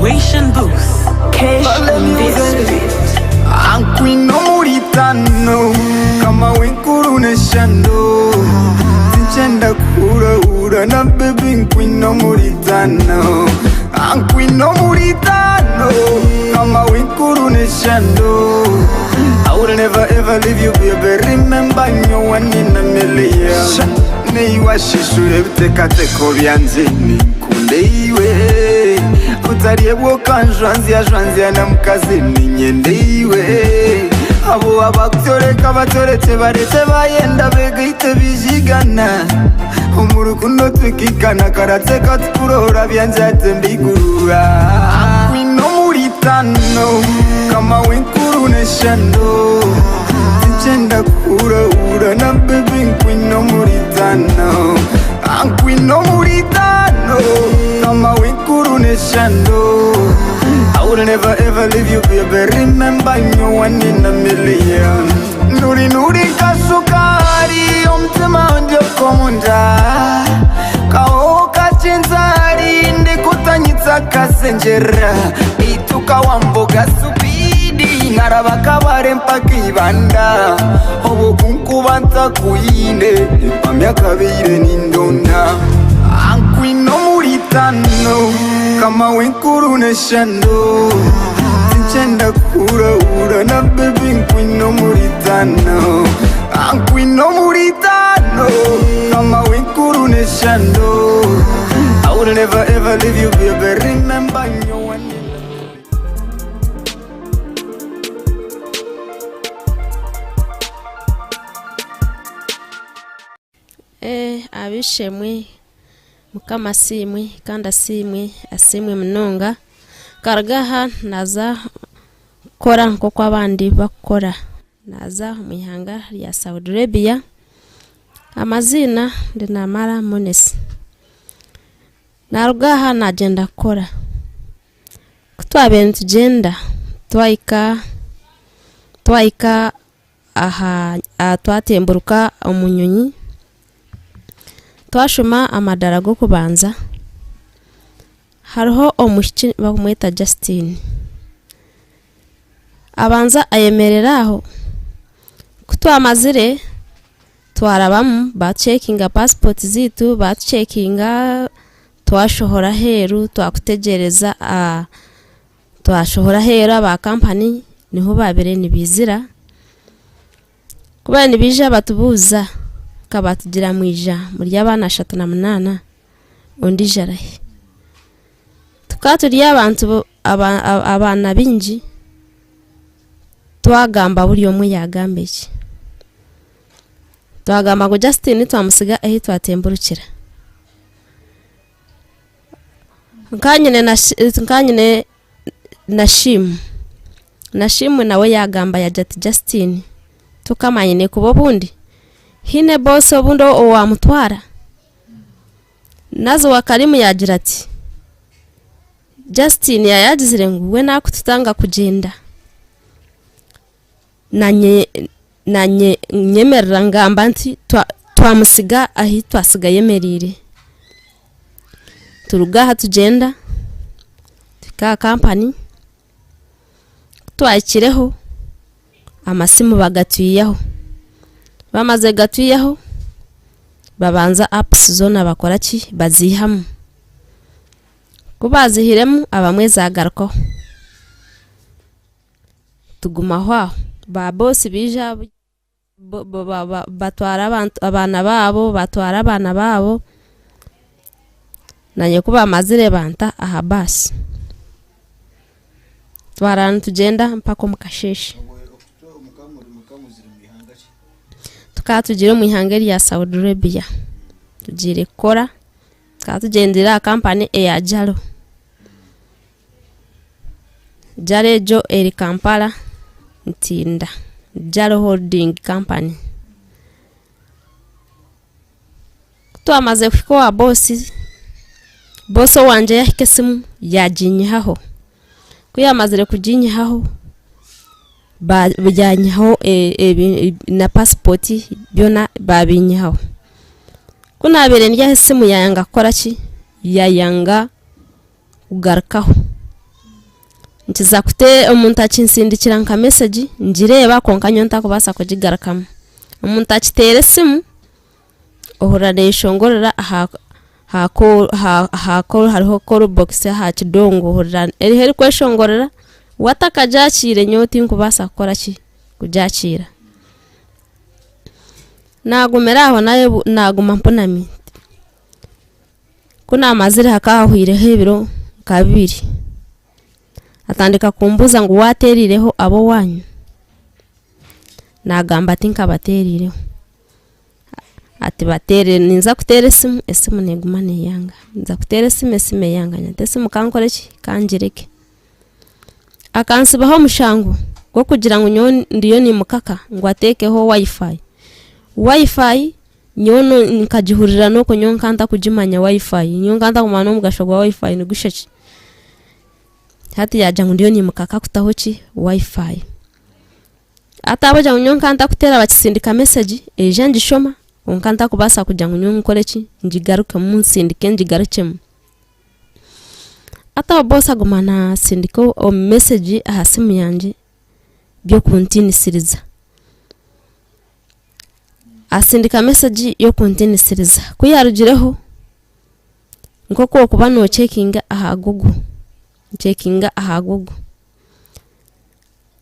Situation Booth. Cash on this beat. Ankwine omuri tano kama w'enkuru n'eshano Tinkyenda kuhurahura na baby nkwine omuri tano Ankwine omuri tano kama w'enkuru n'eshano I will never ever leave you baby remember you're one in a million Neiwashishura ebiteekateeko byangye ninkunde iwe Otaryebwa okanjwanzya jwanzya na mukazi niinyenda iwe Abo abakutyoreka batyorekye barekye bayenda begaite bijigana Omu rukundo twikaikana karatse katukurora byangye hati mbigurura Nkwine omuri tano kama w'enkuru n'eshano Tinkyenda kuhurahura na baby nkwine omuri tano Nkwine omuri tano kama w'enkuru n'eshano I will never ever leave you baby remember you're one in a million Nuri nuri nka sukari omutima wangye okomunda Kahoho kakinzari ndikutanyitsa kasengyera Ituka wambuga supidi nkaraba kabare mpaka Ibanda Obwo kunkuba ntakwine mpamya kabaire nindonda Nkwine omuri tano kama w'enkuru n'eshano Tinkyenda kuhurahura na baby nkwine omuri tano Nkwine omuri tano kama w'enkuru n'eshano I will never ever leave you baby remember you're one in a million. Ab'eishe-emwe Mukama asiimwe kandi asiimwe, asiimwe munonga. Nkaruga aha naaza kukora nk'oku abandi barikukora, naaza omu ihanga rya Saudi Arabia, amaziina ndi Namara Monesi. Naaruga aha naagyenda kukora, ku twabaire nitugyenda twahika twahika aha twatemburuka omu nyonyi, twashoma amadaara g'okubanza, hariho omwishiki barikumweta Justine, abanza ayemerera aho, ku twamazire twarabamu baatucekinga pasipoti zaitu, baatucekinga twashohora aheeru twakutegyereza Twashohora aheeru aba kampani niho baabaire nibaizira, ku baabaire nibaija batubuuza ka batugira mwija muri abaana 38 ondiijo arahi? Tukaba turi abantu abaana baingi twagamba buri omwe yaagamba eki, twagamba ngu Justine twamutsiga ahu twatemburukira. Nkanyine Nashimu, Nashimu nawe yaagamba yaagira ati Justine tokamanyine kuba obundi haine boosi obundi owaamutwara? Naza owa Karimu yaagira ati Justine yaayagizire ngu we naakututanga kugyenda Naanye naanye nyemerera ngamba nti twamutsiga ahu twatsiga ayemereire. Turuga aha tugyenda tuhika aha kampani, ku twahikireho amasimu bagatwihaho, bamaze kugatwihaho babanza apusi zoona bakora ki baziihamu, ku baazihiremu abamwe zagarukaho. Tugumaho aho, ba boosi baija batwara abaana baabo, batwara abaana baabo, naanye ku baamazire banta aha baasi, twaraara nitugyenda mpaka omu kasheeshe. Tukaba tugiire omu ihanga erya Saudi Arabia, tugiire kukora, tukaba tugyendire aha kampani eya Jaro. Jaro egyo eri Kampala Ntinda, Jaro holding company. Ku twamazire kuhika owa boosi, boosi owangye yahika esimu yaginyihaho, ku yamazire kuginyihaho yanyihaho na pasipoti byona babinyihaho. Ku nabaire ndi aho esimu yayanga kukora ki, yayanga kugarukaho. Nkiza kute omuntu akinsindikira nka message ngireeba kwonka nyowe ntakubaasa kugigarukamu. Omuntu akiteera esimu, ohurira neeyeshongorera aha aha call aha aha call hariho call box aha kidongo ohurira eriho erikweshongorera, we atakagyakiire nyowe tinkubaasa kukora ki, kugyakiira. Naagumira aho nayebu naaguma mpunami. Ku naamazire hakaba hahweireho ebiro nka bibiri, atandika kumbuuza ngu waateeriireho ab'owaanyu? Naagamba tinkabateeriireho. Ati bateerere, ninza kuteera esimu, esimu neeguma neeyanga, ninza kuteera esimu, esimu eyanga, nyowe nti esimu kankore ki? Kangireke. Akantsibaho omushango gw'okugira ngu nyowe ndiyo nimukaka ngu ateekeho wifi. Wifi nyowe nkagihurira n'okwo nyowe nkaba ntakugimanya wifi, nyowe nkaba ntakumanya n'omugasho gwa wifi nigusha ki. Hati yaagira ngu ndiyo nimukaka kutaho ki? Wifi. Hati ahabw'okugira ngu nyowe nkaba ntakuteera bakisindika message eija ngishoma kwonka ntakubaasa kugira ngu nyowe nkore ki? Ngigarukemu nsindike ngigarukyemu. Hati aho boss aguma naasindika message aha simu yangye by'okuntiinisiriza. Asindika message y'okuntiinisiriza, ku yaarugireho nk'oku orikuba noocekinga aha Google, ncekinga aha Google,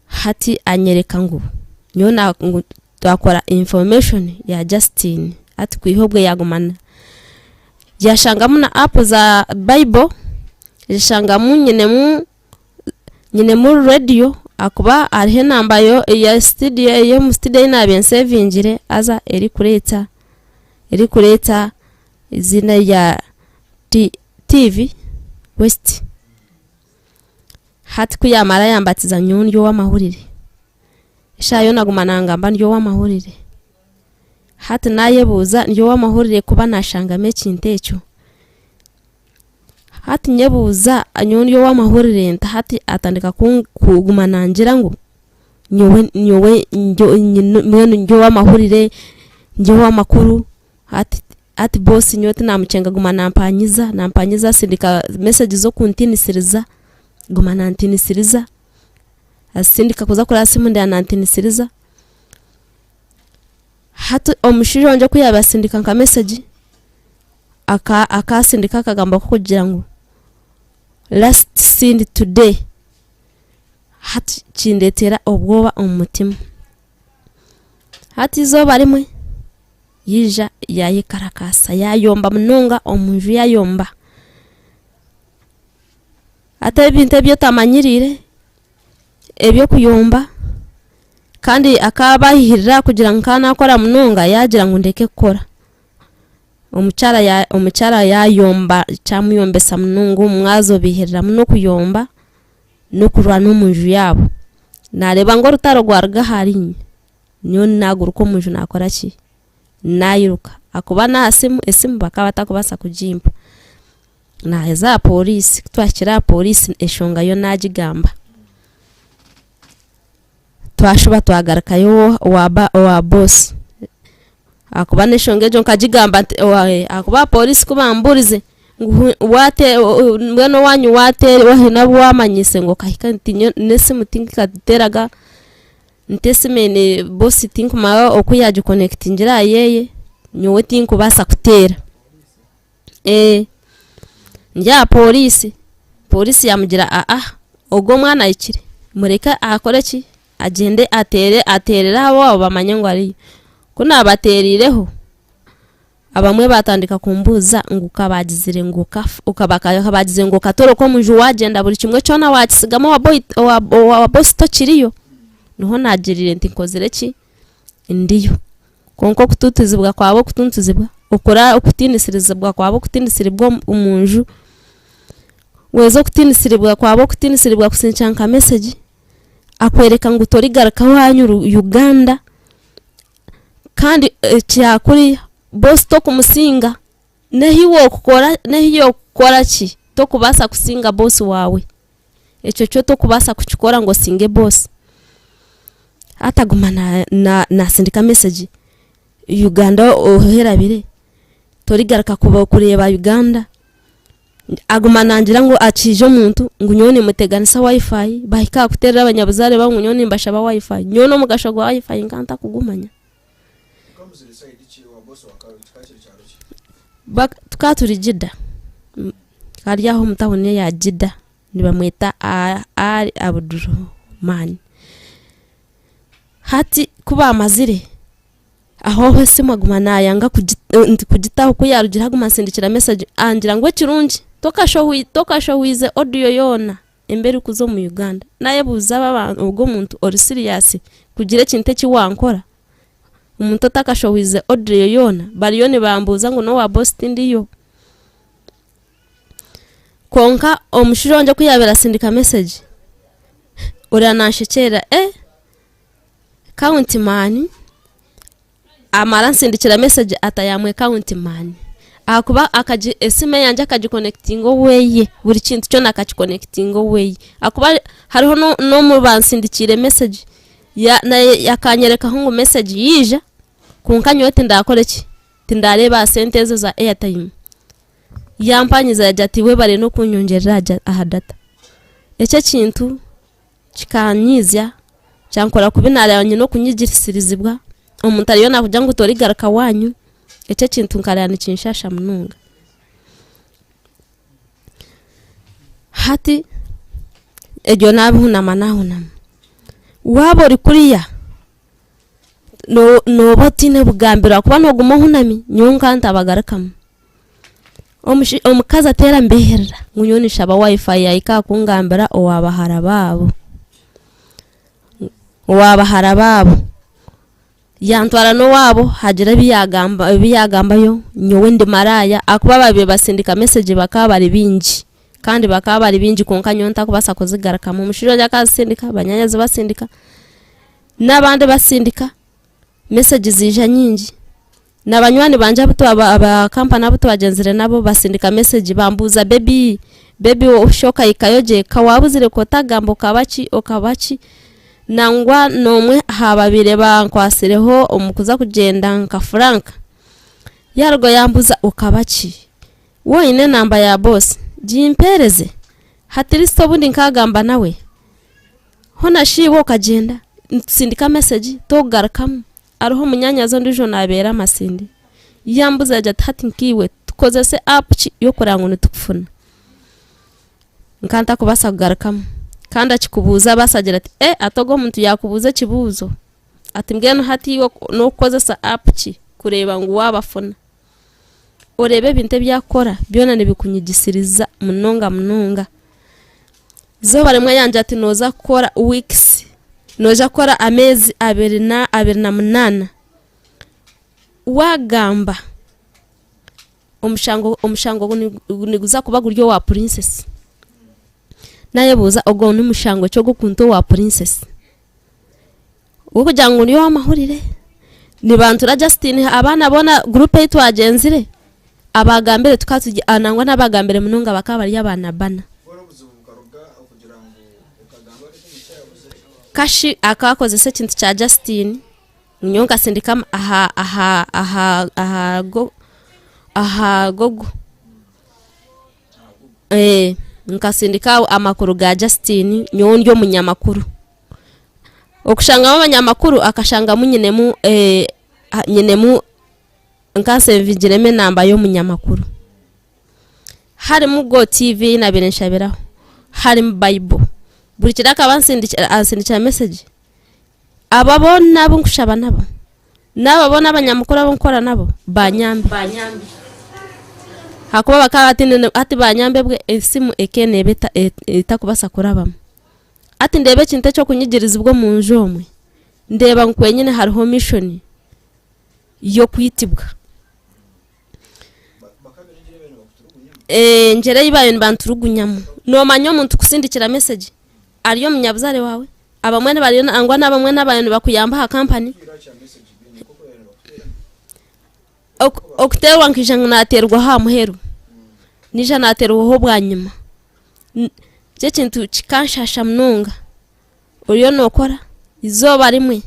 hati anyereka ngu nyowe na ngu twakora information ya Justine, hati kwiha obwe yaaguma na yaashangamu na app za bible, yashangamu nyinemu nyinemu radio ahakuba hariho enamba yo eya studio ey'omu studio ei naabiire nsevingire haza erikureeta erikureeta eiziina rya T TV West. Hati ku yaamara yambatiza nyowe ndi ow'amahurire, eshaaha yoona aguma nangamba ndi ow'amahurire. Hati naayebuuza ndi ow'amahurire kuba naashangamu ekintu ekyo? Hati nyebuuza nyowe ndi ow'amahurire nta? Hati atandika kuguma nangira ngu nyowe nyowe mbwenu ndi ow'amahurire, ndi ow'amakuru, hati hati boss nyowe tinamukyenga aguma nampanyiza nampanyiza asindika message z'okuntiinisiriza, aguma nantiinisiriza, asindika kuza kureba aha simu ndeeba nantiinisiriza. Hati omushaija wangye ku yaabiire asindika nka message, aka akasindika akagambo k'okugira ngu last seen today, hati kindeetera obwoba omu mutima. Hati eizooba rimwe yaija yaayekarakaasa yaayomba munonga omu nju yaayomba, hati ebintu ebi otamanyiriire eby'okuyomba kandi akaba ahihirira kugira ngu nkaba naakora munonga yaagira ngu ndeke kukora. Omukyara ya omukyara yaayomba kyamuyombesa munonga omu mwazi obiihiriramu n'okuyomba n'okurwana omu nju yaabo. Naareeba ngu orutaro rwaruga ahariinye, nyowe naaguruka omu nju naakora ki? Naayiruka ahakuba n'aha simu, esimu bakaba batakubaasa kugimpa. Naaheza aha pooriisi, ku twahikire aha pooriisi enshonga yo naagigamba. Twashuba twagarukayo owa owa boss ahakuba n'enshonga egyo nkagigamba nti ahakuba aha pooriisi ku bamburize ngu waate mbwenu owaanyu waateera haine abu waamanyiise ngu okahika nti nyowe n'esimu tinkagiteeraga nti esimu eine boss tinkumanya oku yaagikonectingire aha yeeye nyowe tinkubaasa kuteera. Ndi aha pooriisi, pooriisi yaamugira aa ogu omwana ahikire mureke akore ki agyende ateere ateerere ab'owaabo bamanye ngu ariyo. Ku naabateeriireho, abamwe baatandika kumbuuza ngu ka baagizire ngu okafa ka baagizire ngu okatoroka omu nju waagyenda buri kimwe kyona waakitsigamu owa boyi owa bosi tokiriyo? Niho naagiriire nti nkozire ki? Ndiyo. Kwonka okutuutuzibwa kwaba okutuntuzibwa, okura okutiinisirizibwa kwaba okutiinisiribwa omu nju, weeza okutiinisiribwa kwaba okutiinisiribwa kusindikira nka message, akworeka ngu torigaruka owaanyu Uganda, kandi ekyakuriya boss tokumusinga, n'ehi wookukora n'ehi yookukora ki, tokubaasa kusinga boss waawe. Ekyo kyo tokubaasa kukikora ngu osinge boss. Hati aguma nasindika message, Uganda oherabire, torigaruka kureeba Uganda. Aguma nangira ngu akiija omuntu ngu nyowe nimuteganisa wifi bahika aha kuteerera abanyabuzaare baabo ngu nyowe nimbashaba wifi. Nyowe n'omugasho gwa wifi nka ntakugumanya. Tukaba turi Jida, ari aho omu tawuni eya Jida nibamweta Ali Abdulman. Hati ku baamazire aho aho esimu aguma naayanga kugitaho ku yaarugireho aguma ansindikira mesegi angira ngu ekirungi tokashohwize odiyo yoona emba erikuza omu Uganda. Naayebuuza ogu omuntu ori siriyasi kugira ekintu eki wankora? Omuntu otakashohwize odiyo yoona bariyo nibambuuza ngu n'owa boosi tindiyo. Kwonka omushaija wangye ku yaabaire asindika mesegi, orira nanshekyerera eh county man amara ansindikira mesegi ati I am a county man ahakuba akagi esimu eyangye akagikonekitinga oweye buri kintu kyona akakikonekitinga oweye ahakuba hariho n'omu bansindikiire mesegi naye akanyerekaho ngu mesegi yaija kwonka nyowe tindakore ki tindareeba aha sente ezo za airtime. Yampanyiza yaagira ati webare n'okunyongyerera aha data. Ekyo ekintu kikanyiizya kyankora kubi nareeba nyine okunyigiisirizibwa, omuntu ariyo nakugira ngu torigaruka waanyu, ekyo ekintu nkareeba nikinshaasha munonga. Hati eryo nabihunama nahunama, waaba ori kuriya nooba otiine bugambiro ahakuba nooguma ohunami, nyowe nka ntabagarukamu. Omukazi ateera ambeherera ngu nyowe ninshaba wifi yahika aha kungambira owa bahara baabo, owa bahara baabo, yantwara n'owaabo hagira ebi yagamba ebi yagambayo nyowe ndi maraaya ahakuba abaabaire basindika mesegi bakaba bari baingi kandi bakaba bari baingi kwonka nyowe ntakubaasa kuzigarukamu, omushaija ogwo akazisindika, banyaanyazi basindika, n'abandi basindika, mesegi ziija nyingi. Na banywani bangye abu twa aba kampani abu twagyenzire nabo basindika mesegi bambuuza baby, baby shi okahikayo gye? Ka waabuzire kotagamba okaba ki okaba ki? Nangwa n'omwe aha babaire bankwatsireho omu kuza kugyenda nka Frank, yaaruga yambuuza okaba ki? Waaba oine enamba ya boosi gimpeereze at least obundi nkaagamba nawe. Hoona shi iwe okagyenda nitusindika mesegi tokugarukamu? Hariho munyaanyazi ondiijo naabeera Masindi, yambuuza yaagira ati hati nkaiwe tukozese app ki y'okureeba ngu nitukufuna? Nkaba ntakubaasa kugarukamu kandi akikubuuza abaasa agira ati ee hati ogu omuntu yaakubuuza ekibuuzo ati mbwenu hati iwe n'okukozesa app ki kureeba ngu waabafuna? Oreebe ebintu ebi arikukora byona nibikunyigisiriza munonga munonga. Eizooba rimwe yangira ati nooza kukora weeks, nooza kukora ameezi abiri na 28, waagamba omushango omushango niguza kuba guri owa princess. Naayebuuza ogwo n'omushango ki ogw'okunta owa princess? Ogw'okugira ngu ndi ow'amahurire, nibantura Justine abaana boona guruupu ei twagyenzire, abaagambire tukaba turi nangwa n'abaagambire munonga bakaba bari abaana bana. Kashi akaba akozesa ekintu kya Justine, nyowe nkasindika aha aha aha aha aha google. Nkasindika amakuru ga Justine nyowe ndi omunyamakuru. Okushangamu abanyamakuru akashangamu nyinemu nyinemu nkansevingiremu enamba y'omunyamakuru. Harimu Go TV ei naabaire nshabiraho, harimu Bible. Buri kiro akaba ansindikira mesegi, aba boona abu nkushaba nabo, n'aba boona abanyamakuru abu nkukora nabo banyambe. Ahakuba bakaba bataine hati banyambe bwe esimu ekaba neeba etakubaasa kurabamu. Hati ndeeba ekintu eky'okunyigirizibwa omu nju omwe, ndeeba ngu kwenyine hariho mishoni y'okwitibwa. Engyera ei baabaire nibanturugunyamu. Noomanya omuntu kusindikira mesegi ari omunyabuzaare waawe, abamwe bariyo nangwa n'abamwe n'ababaire nibakuyamba aha kampani. Okuteerwa nkaija ngu naateerwaho aha muheru, naija naateerwaho bwanyima. Ekyo ekintu kikanshasha munonga, oriyo nookora eizooba rimwe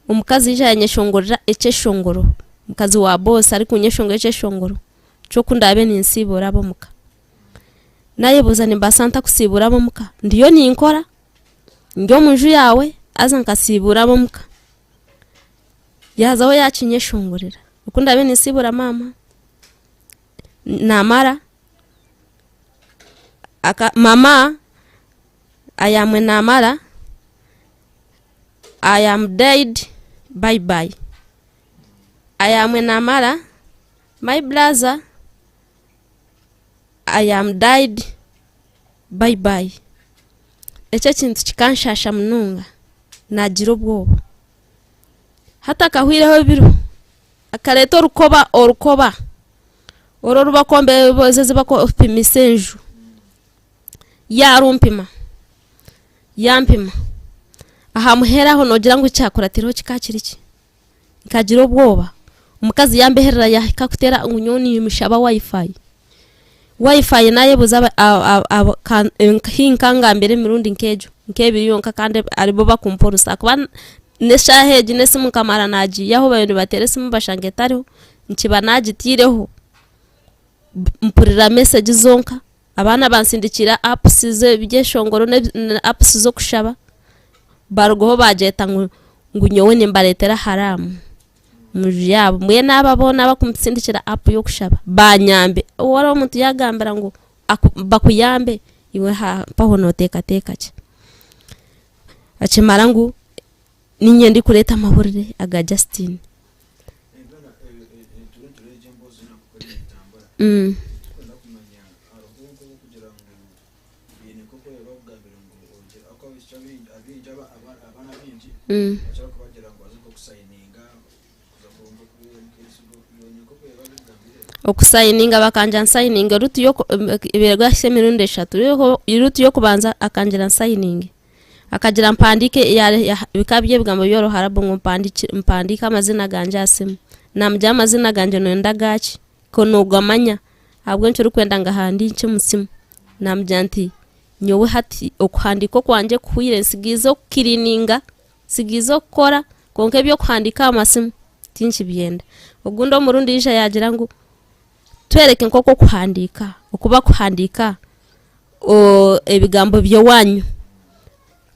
omukazi yaija yanyeshongorera ekyeshongoro, omukazi wa boosi arikunyeshongorera ekyeshongoro ky'oku ndaabe ninsiibura ab'omuka. Naayebuuza nimbaasa nta kusiibuura ab'omuka? Ndiyo ninkora, ndi omu nju yaawe haza nkasiibuura ab'omuka. Yaazaho yaakinyeshongorera oku ndaabe ninsiibuura maama, naamara aka mama I am naamara, I am dead bye bye, I am naamara my brother. I am died bye bye. Ekyo ekintu kikanshasha munonga nagira obwoba. Hatakahwireho ebiro, akareeta orukoba orukoba oru orubakwombe ezi barikupimisa enju, yarumpima, yampima, aha muheru aho noogira ngu ekyakuratireho kikaba kiri ki? Nkagira obwoba, omukazi yambeherera yahika kuteera ngu nyowe nimushaba wifi, wifi nayebuuza hinkangambira emirundi nk'egyo nk'ebiri yonka kandi aribo bakumpa orusa ahakuba n'eshaaha egi n'esimu nkamara nagiihaho bariyo nibateera esimu bashanga etariho, nkiba nagitiireho mpurira message zonka, abaana bansindikiire apps z'ebyeshongoro na apps z'okushaba, barugaho baagyeta ngu ngu nyowe nimbareetera haraamu omu nju yaabo. Mbwenu abo boona abakunsindikira app y'okushaba banyambe. Waaba omuntu yaagambira ngu bakuyambe, iwe mpaho nooteekateeka ki? Akimara ngu niinye ndikureeta amahurire aga Justine. Okusayininga bakangira nsayininge ruutu emirundi eshatu, ruutu y'okubanza akangira nsayininge. Akagira mpandiike bikaba biri ebigambo by'Oruharabu ngu mpandiike amazina gangye aha simu. Namugira amazina gangye noyenda agaki? Ko nogamanya ahabw'enki orikwenda ngahandiikye omu simu? Namugira nti nyowe hati okuhandiika okwangye kuhwire nsigaize okukiriininga, nsigaize okukora kwonka eby'okuhandiika aha masimu tinkibyenda. Ogundi omurundi yaija yaagira ngu twereke nk'oku orikuhandiika, oku bakuhandiika ebigambo by'owaanyu.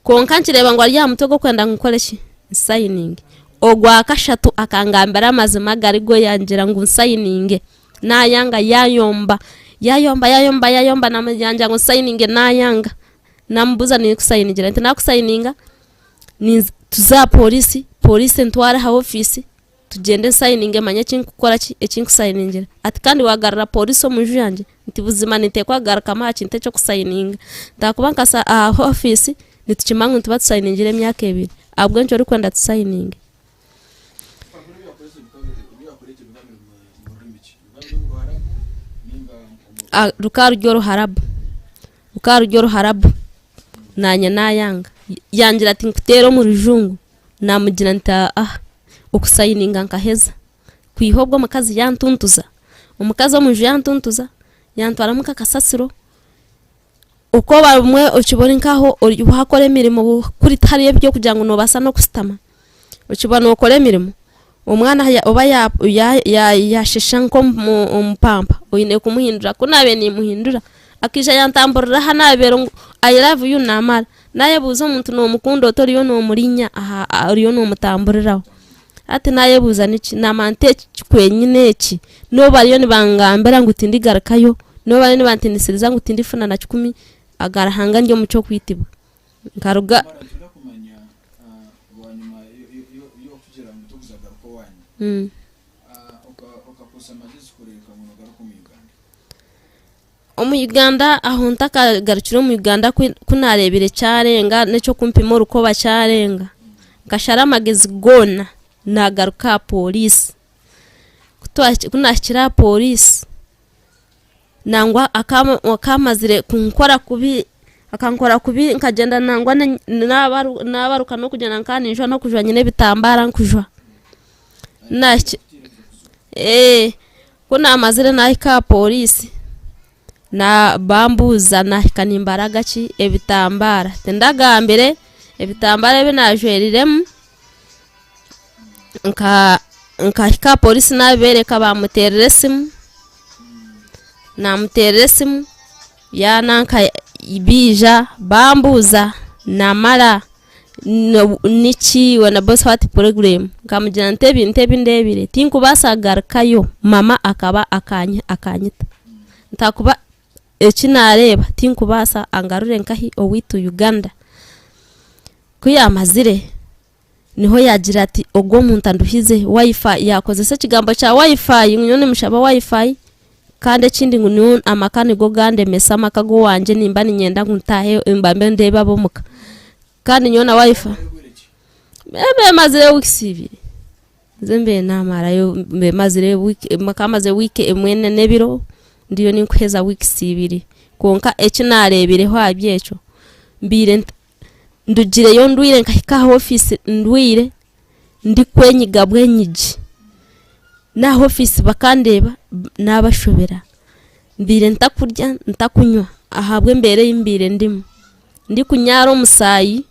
Kwonka nkireeba ngu ari aha mutwe gw'okwenda ngu nkore ki? Nsayininge. Ogwa kashatu akangambira amazima agari go yangira ngu nsayininge, naayanga yaayomba, yaayomba yaayomba yaayomba yangira ngu nsayininge naayanga. Naamubuuza ninkusayiningira nti naakusayininga tuze aha pooriisi, pooriisi entware aha ofiisi. Tugyende nsayininge manye eki nkukora ki, eki nkusayiningira. Ati kandi waagarura pooriisi omu nju yangye? Nti buzima ninteekwa kugarukamu aha kintu eky'okusayininga. Nti ahakuba nka aha ofiisi nitukimanya ngu nituba tusayiningire emyaka ebiri. Ahabw'enki orikwenda tusayininge? Rukaba ruri Oruharabu, rukaba ruri Oruharabu naanye naayanga. Yangira ati nkuteere omu Rujungu. Naamugira nti, Aa, okusayininga nkaheza. Kwiha obwo omukazi yantuntuza, omukazi omu nju yantuntuza, yantwaramu nk'akasasiro, okwo bamwe okiba ori nk'aho waakora emirimo kuri tihariyo eby'okugira ngu noobaasa n'okushutama, okiba nookora emirimo, omwana oba yaashesha nk'omupampa oine kumuhindura, ku naabaire niimuhindura, akaija yantamburira aha naabeire ngu I love you naamara. Naayebuuza omuntu noomukunda ota oriyo noomurinya aha oriyo noomutamburiraho. Hati naayebuuza niki, naamanya nti eki kwenyine eki, n'obu bariyo nibangambira ngu tindigarukayo, n'obu bariyo nibantiinisiriza ngu tindifuna na kikumi, aga Ruhanga ndi omu ky'okwitibwa. Nkaruga. Omu Uganda aho ntakagarukire omu Uganda ku naareebire kyarenga n'eky'okumpima orukoba kyarenga, nkashara amagezi goona naagaruka aha pooriisi. Ku naahikire aha pooriisi, nangwa akaamazire kunkora kubi, akankora kubi nkagyenda nangwa naabaruka n'okugyenda nka ninjwa n'okujwa nyine ebitambara nkujwa. Ku naamazire naahika aha pooriisi, bambuuza naahika nimbaraga ki ebitambaara, tindagambire ebitambara ebi naajweriremu, nkahika aha pooriisi naabibeereka baamuteerera esimu, naamuteerera esimu. Yaananka baija bambuuza namara niki na boss what problem nkamugira nti ebintu ebi ndeebire tinkubaasa kugarukayo mama akaba akanyita nti ahakuba eki naareeba tinkubaasa angarure nkahi owaitu Uganda. Ku yaamazire niho yaagira ati ogu omuntu anduhize wifi yaakozesa ekigambo kya wifi ngu nyowe nimushaba wifi kandi ekindi ngu nyowe amaka nigo gandemesa amaka ag'owangye nimba niinyenda ngu ntaahe mbambe ndeebe ab'omuka kandi nyowe na wifi mbe mazire weeks ibiri nze mbe naamarayo mbe mazire week mpaka mazire week emwe n'ebiro ndiyo ninkuheeza weeks ibiri kwonka eki naareebireho ahari ekyo mbiire Ndugireyo ndwaire nkahika aha ofiisi ndwaire ndikwenyiga bwenyigi. N'aha ofiisi bakandeeba naabashobera. Mbaire ntakurya ntakunywa ahabw'embeera ei mbaire ndimu. Ndikunyaara omusaayi,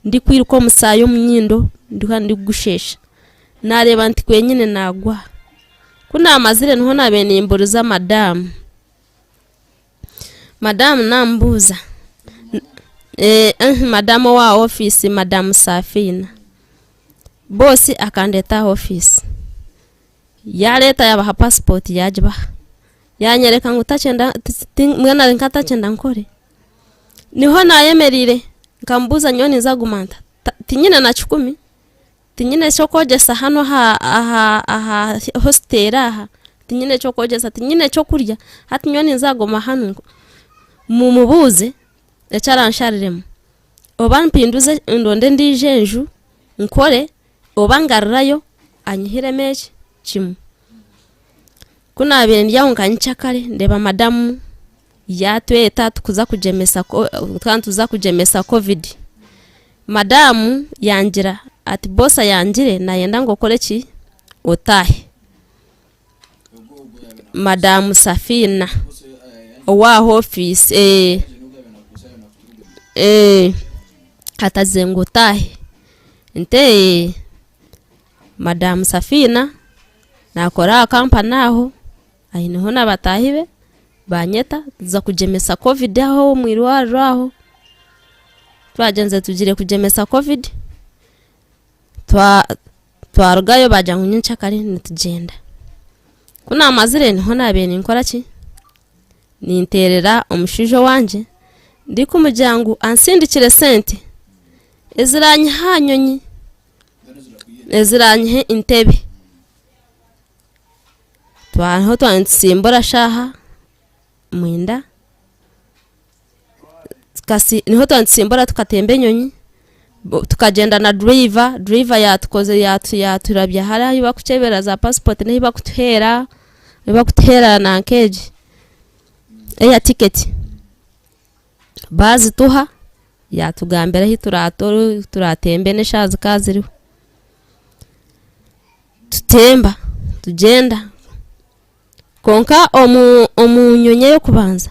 ndikwiruka omusaayi omu nyindo ndiho ndikugusheesha. Naareeba nti kwenyine naagwa. Ku naamazire niho naabaire nimburiza madaamu. Madamu namubuuza, madamu owa ofiisi madamu Safina, boosi akandeeta aha ofiisi, yareeta yabaha pasipoti yagibaha, yanyoreka ngu takyenda mbwenu ari nkatakyenda nkore, niho nayemereire nkamubuuza nyowe ninza kuguma nta, tinyine na kikumi. Tinyine ky'okwogyesa hanu aha aha aha hositeeri aha, tinyine ky'okwogyesa, tinyine ky'okurya, hati nyowe ninza kuguma hanu mumubuuze eki aranshariremu, oba mpinduze ndonde endiijo enju nkore oba ngarurayo anyihiremu eki kimwe. Ku naabaire ndi aho nka nyenkyakare ndeeba madamu yaatweta tukuza kugyemesa twaba nituza kugyemesa kovidi. Madamu yangira ati boosi ayangire nayenda ngu okore ki? Otaahe. Madamu Safina ow'aha ofiisi atagizire ngu otaahe. Nti eeh. Madamu Safina nakora aha kampani aho aineho na bataahi be banyeta tuza kugyemesa covid aho omu irwariro aho, twagyenzire tugiire kugyemesa covid twarugayo baagira ngu nyenkyakare nitugyenda. Ku naamazire niho naabaire ninkora ki? Ninteerera omushaija owangye ndikumugira ngu ansindikire sente eziranyiha aha nyonyi. Eziranyiha entebe. Twaruho twaba nitusimbura shaaha mwenda, niho twaba nitusimbura tukatemba enyonyi, tukagyenda na durayiva, durayiva yaturabya hariya ahu barikukyebera za pasipoti n'ahu barikutuheera, ahu barikutuheera nanka egi eya tiketi. Baazituha yaatugambira ahu turaatembe n'eshaaha zikaba ziriho. Tutemba tugyenda kwonka omu nyonyi ey'okubanza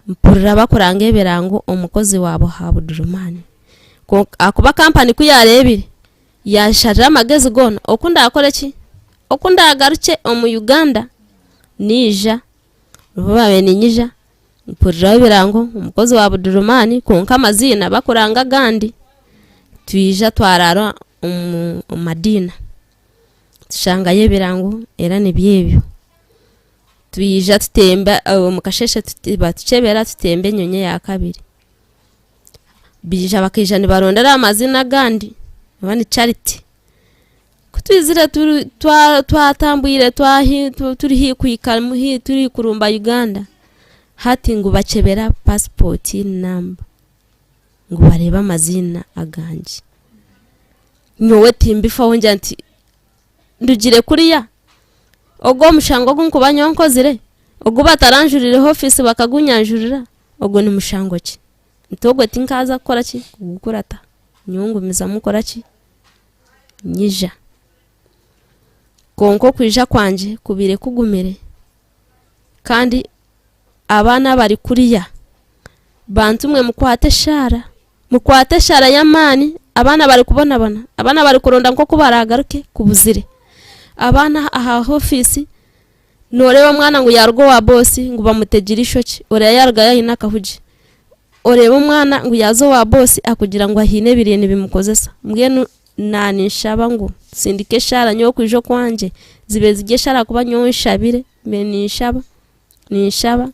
mpurira bakuranga ebirango omukozi wa Buhabudurumaani ahakuba kampani ku yaareebire yansharira amagezi goona oku ndaakore ki? Oku ndaagarukye omu Uganda naija obu naabaire niinyija Mpuriraho ebirango omukozi wa Budurumani kwonka amaziina bakuranga agandi. Twija twaraara omu madiina tushangayo ebirango era nibyo ebyo. Twija tutemba omu kasheeshe batukyebera tutemba enyonyi eya kabiri. Baija bakaija nibarondera amaziina agandi oba ni Charity. Ku twizire twatambwire turi haihi kuhika turi haihi kurumba Uganda, hati ngu bakyebera pasipoti namba ngu bareebe amaziina agangye. Nyowe timbifaho ngira nti ndugire kuriya, ogu omushango ogu nkuba nyowe nkozire, ogu bataranjurireho ofiisi bakagunyanjurira, ogwo ni mushango ki? Nti ogwo tinkaaza kukora ki? Kugukurata. Nyowe ngumizamu nkora ki? Nyija. Kwonka okwija kwangye kubaire kugumire, kandi abaana abari kuriya, bantu mwe mukwate eshaara, mukwate eshaara y'amaani, abaana barikubonabona, abaana barikuronda nk'oku baraagaruke kubuzire. Abaana aha ofiisi. Nooreeba omwana ngu yaaruga owa boosi ngu bamutegire eishokye, oreeba yaarugayo aine akahugye. Oreeba omwana ngu yaaza owa boosi akugira ngu haine ebiriyo nibimukozesa. Mbwenu naaninshaba ngu tusindike eshaara nyowe okwija okwangye zibe ziri eshaara ahakuba nyowe nshabire, mbaire ninshaba, ninshaba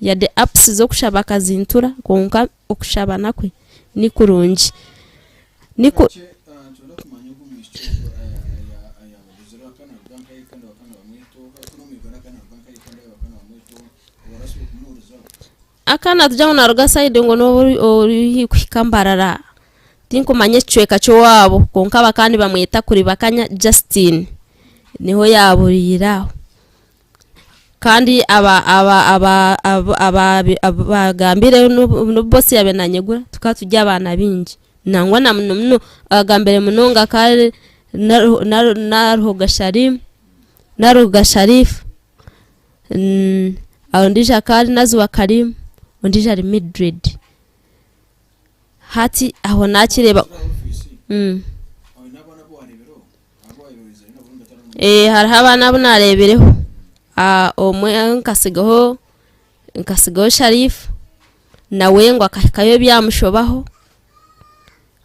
yade apps z'okushaba akazintura kwonka okushaba nakwe ni kurungi. Niku. Akaana tugira ngu naruga sayidi ngu noba ori haihi kuhika Mbarara, tinkumanya ekicweka ky'owaabo kwonka bakaba nibamweta Kuribakanya Justine, niho yaaburiire aho. Kandi abagambireho n'obu bosi yaabaire nanyegura tukaba turi abaana baingi, nangwa na muno muno abagambire munonga akaba ari Naruhoga Sharifu. Ondiijo akaba ari Naziwa Karim, ondiijo ari Mildred. Hati aho nakireeba hariho abaana abu naareebireho, omwe nkatsigaho nkatsigaho Sharifu, nawe ngu akahikayo byamushobaho,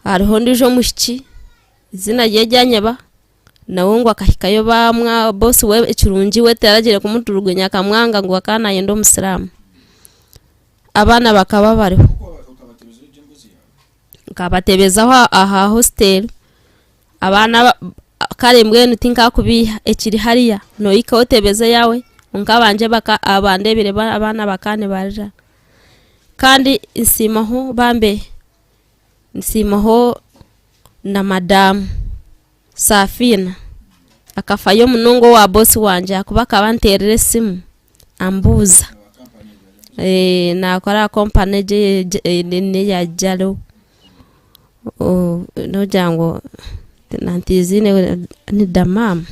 hariho ondiijo omwishiki eiziina rye ryanyeba. Nawe ngu akahikayo bamwa boss we ekirungi we taragiire kumuturugunya akamwanga ngu akaba nayenda omusiraamu. Abaana bakaba bariho. Nkabatebezaho aha hostel, abaana kare mbwenu tinkakubiiha ekiri hariya nohika otebeze eyaawe kwonka abangye abandebire abaana bakaba nibarira. Kandi nsiimaho bambe Nsiimaho na madaamu Safina, akafayo munonga owa boosi wangye ahakuba akaba anteerera esimu ambuuza, naakora aha kompani egyo n'eya Jaro, nogira ngu ntiziine ni Damamu.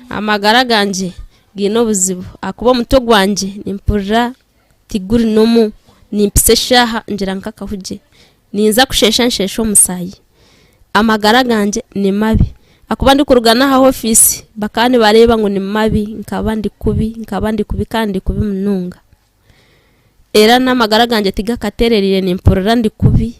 Amagara gangye gaine obuzibu ahakuba omutwe gwangye nimpurira tiguri nomu, nimpisa eshaaha ngira nk'akahugye, ninza kusheesha nsheeshe omusaayi, amagara gangye ni mabi ahakuba ndikuruga n'aha ofiisi bakaba nibareeba ngu ni mabi nkaba ndi kubi nkaba ndi kubi kandi ndi kubi munonga, era n'amagara gangye tigakaterereire nimpurira ndi kubi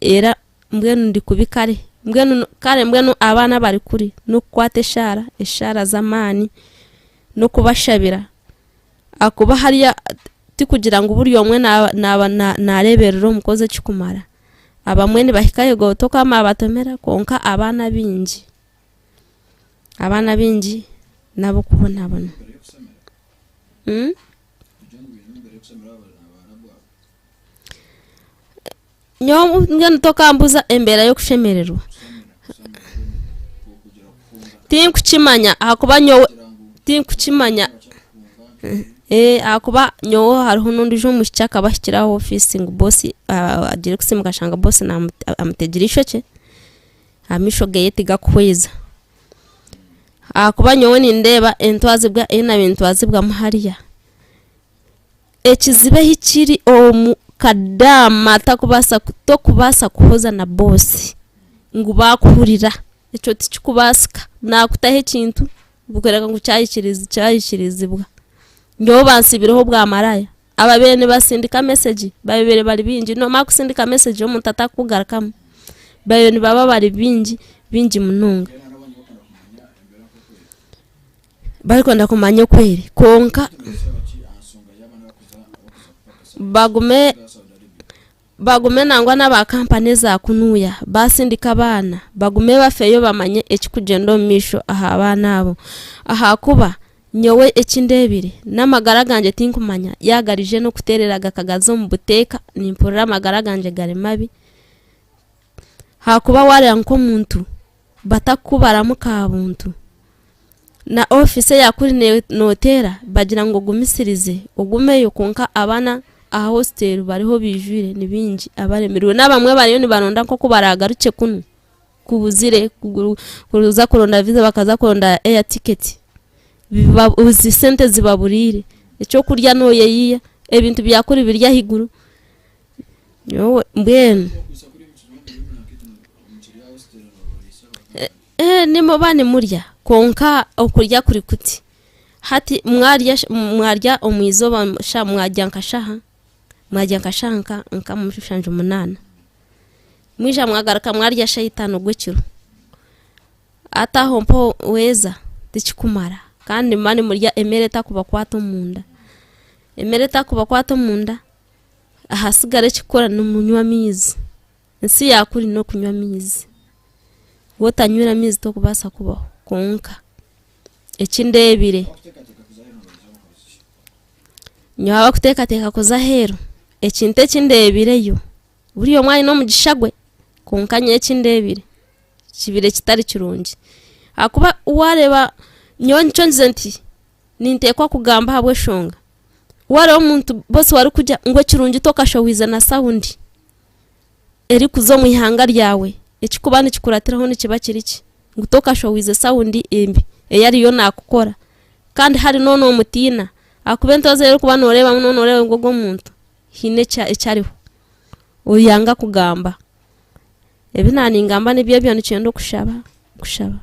era mbwenu ndi kubi kare, mbwenu kare mbwenu abaana abari kuri n'okukwata eshaara, eshaara z'amaani n'okubashabira ahakuba hariya tikugira ngu buri omwe naaba naareeberera omukozi ekikumara, abamwe nibahikayo tokaba wabatomera kwonka abaana abaingi, abaana abaingi n'ab'okubonabona. Nyowe mbwenu tokambuuza embeera y'okushemererwa, tinkukimanya ahakuba nyowe tinkukimanya ahakuba nyowe hariho n'ondiijo omwishiki akaba ahikire aha ofiisi ngu boosi agiire kusiimuka ashanga boosi amutegire eishokye, amaisho geye tigakuhweza ahakuba nyowe nindeeba entwazibwa ei naabaire nintwazibwamu hariya. Ekizibu ahi kiri omu kadaama takubaasa tokubaasa kuhoza na boosi ngu baakuhurira ekyo tikikubaasika naakutaho ekintu kworeka ngu kyahikirizibwa. Nyowe bantsibireho obwamaraaya ababaire nibasindika mesegi babaire bari baingi noomara kusindika mesegi omuntu atakukugarukamu babaire nibaba bari baingi baingi munonga. Barikwenda kumanya oku eri kwonka bagume bagume nangwa n'aba kampani eza kunuya basindika abaana bagume bafeyo bamanye ekirikugyenda omu maisho aha baana abo ahakuba nyowe eki ndeebire n'amagara gangye tinkumanya yaaba garije n'okuteerera gakagaza omu buteeka nimpurira amagara gangye gari mabi ahakuba waareeba nk'omuntu batakukubaramu ka buntu. Na ofiisi eya kuri nooteera bagira ngu ogumisirize ogumeyo kwonka abaana aha hostel bariho baijwire ni baingi abaremirwe. N'abamwe bariyo nibaronda nk'oku baraagarukye kunu kubuzire kuza kuronda viza bakaza kuronda air ticket sente zibaburiire, ekyokurya nooyeyiiya, ebintu bya kuri biri ahaiguru nyowe mbwenu. Ee, nimuba nimurya, kwonka okurya kuri kuti. Hati mwarya mwarya omu izooba sha mwarya nka shaha, mwarya nka shaha nka nka mushanju munaana. Mwija mwagaruka mwarya shaha itaano gw'ekiro. Hati aho mpaho weeza tikikumara kandi nimuba nimurya emere etakubakwata omunda. Emere etakubakwata omunda, ahasigara ekikukora nimunywa amaizi. Ensi ya kuri n'okunywa amaizi. Waaba otanywire amaizi tokubaasa kubaho kwonka eki ndeebire, nyowe abarikuteekateeka kuza aheeru, ekintu eki ndeebireyo, buri omwe aine omugisha gwe kwonka nyowe eki ndeebire kibaire kitari kirungi ahakuba waareeba nyowe nikyo ngizire nti ninteekwa kugamba ahabw'eshonga, waareeba omuntu bosi warikugira ngu ekirungi tokashohwize na sawundi erikuza omu ihanga ryawe, ekirikuba nikikuratiraho nikiba kiri ki? Ngu tokashohwize sawundi embi ei ariyo naakukora kandi hari n'ou noomutiina ahakuba entooza ei orikuba nooreebamu nooba nooreeba ngu ogu omuntu haine eki ariho, oyanga kugamba. Ebi naaningamba nibyo ebyo nikyenda okushaba, kushaba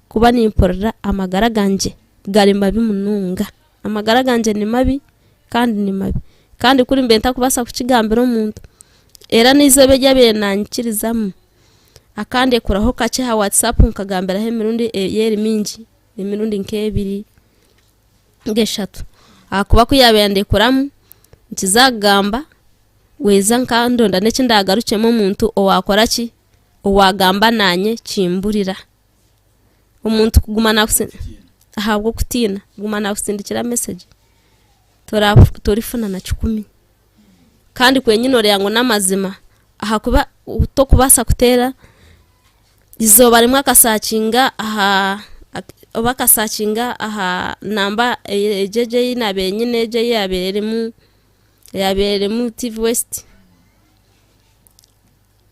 kuba nimpurira amagara gangye gari mabi munonga, amagara gangye ni mabi kandi ni mabi kandi kuri mbaire ntakubaasa kukigambira omuntu, era n'eizooba eryabaire nanyikirizamu akandekuraho kakye aha WhatsApp nkagambiraho emirundi eri mingi, emirundi nk'ebiri ninga eshatu ahakuba ku yaabaire yandekuramu nkiza kugamba weeza nkandonda n'eki ndagarukyemu omuntu owaakora ki owaagamba naanye kimburira. Omuntu kuguma ahabw'okutiina kuguma naakusindikira mesegi torifuna na kikumi kandi kwenyine oreeba ngu n'amazima ahakuba tokubaasa kuteera izooba rimwe akasakinga aha oba akasakinga aha namba egyo egyo ei naabaire nyine egyo eyaabaire erimu eyaabaire erimu TV West.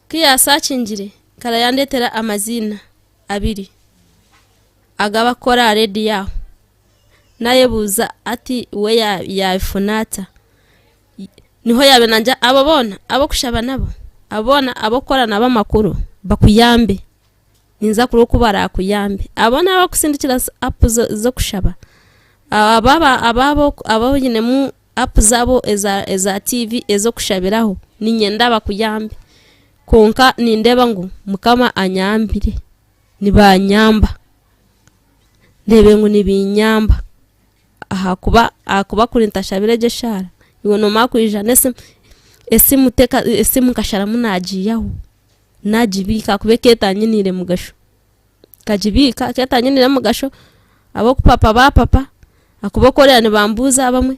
Ku yaasakingire kare yandeetera amaziina abiri ag'abakukora aha rediyo aho. Naayebuuza ati we yaabifuna ata? Niho yaabaire naagira abo boona ab'okushaba nabo, abo boona ab'okukora nabo amakuru bakuyambe, ninza kureeba oku baraakuyambe. Abo boona abakusindikira apu z'okushaba, abo abu oinemu apu zaabo eza tiivi ez'okushabiraho, niinyenda bakuyambe kwonka nindeeba ngu mukama anyambire, nibanyamba, ndeebe ngu nibinyamba ahakuba ahakuba kuri ntashabire egyo eshaara, iwe noomara kwija n'esimu, esimu teka esimu nkasharamu naagiihaho, naagibiika ahakuba ekaba etanyiniire mugasho, nkagibiika ekaba etanyiniire mugasho ahabw'okupapa baapapa ahakuba oku orikureeba nibambuuza abamwe,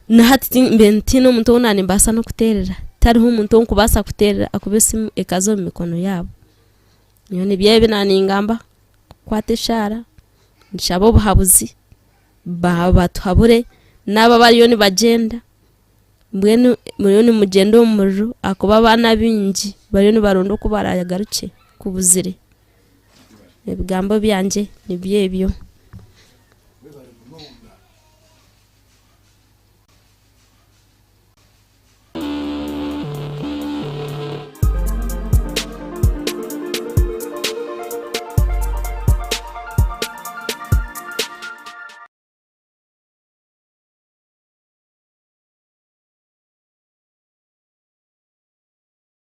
na hati mbwenu tihaine omuntu ou naanimbaasa n'okuteerera, tihariho omuntu ou nkubaasa kuteerera ahakuba esimu ekaza omu mikono yaabo. Nyowe nibyo ebi naaningamba, kukwata eshaara, nshaba obuhabuzi, batuhabure, n'abo abariyo nibagyenda, mbwenu muriyo nimugyenda omu muriro ahakuba abaana abaingi bariyo nibaronda oku baraagarukye kubuzire. Ebigambo byangye nibyo ebyo.